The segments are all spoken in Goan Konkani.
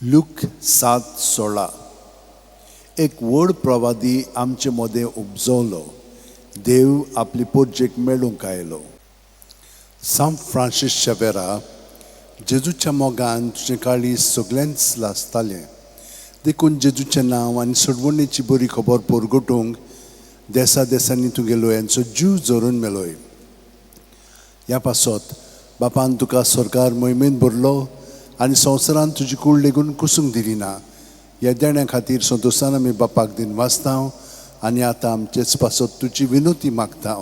लूक 7:16. एक व्हड प्रवादी आमचे मदें उबजवलो, देव आपले परजेक मेळूंक आयलो. सां फ्रांसीस शेवेरा, जेजूच्या मोगान तुजें काळीज सगळेंच लासतालें, देखून जेजूचें नांव आनी सोडवणेची बरी खबर परगटूंक देसा देसांनी तुगेलो यांचो जीव झरून मेलोय. ह्या पासत बापान तुका सरकार मोहिमेंत भरलो आनी संवसारान तुजी कूड लेगून कुसूंक दिली ना. ह्या देण्या खातीर संतोशान आमी बापाक दिन वाचता आनी आतां आमचेच पासत तुजी विनोती मागता.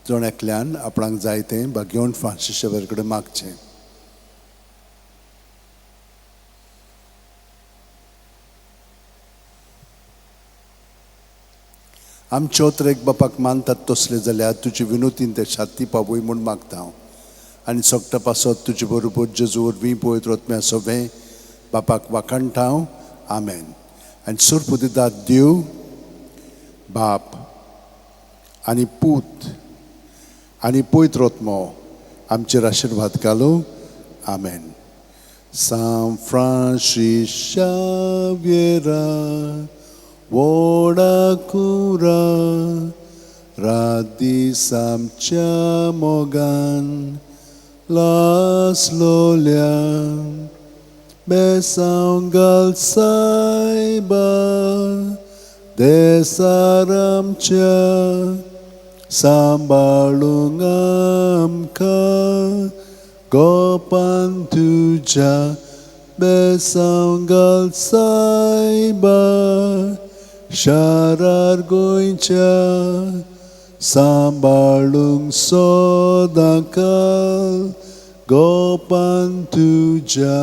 जण एकल्यान आपणाक जाय तें भाग्यवंत फ्रांसीस शेवेर कडेन मागचें. आमच्यो एक बापाक मानतात तसले जाल्यार तुजी विनोतीन ते छाती पावय म्हूण मागता हांव आनी सगटा पासत तुजे बरोबर जेजू वरवीं पवित्र आत्म्या सोबें बापाक वाखाणटा हांव. आमेन. आनी सोरपुदिदाद देव बाप आनी पूत आनी पवित्र आत्मो आमचेर आशिर्वाद घालूं. आमेन. सां फ्रांसीस शाव्येरा व्हडा कुरा रात दीस आमच्या मोगान लासलोल्या बेसांव घाल सायबा देसार आमच्या सांबाळूंक आमकां गोपान तुज्या बेसांव घाल सायबा शारार गोंयच्या सांबाळूंक सदांकाल गोपान तुज्या.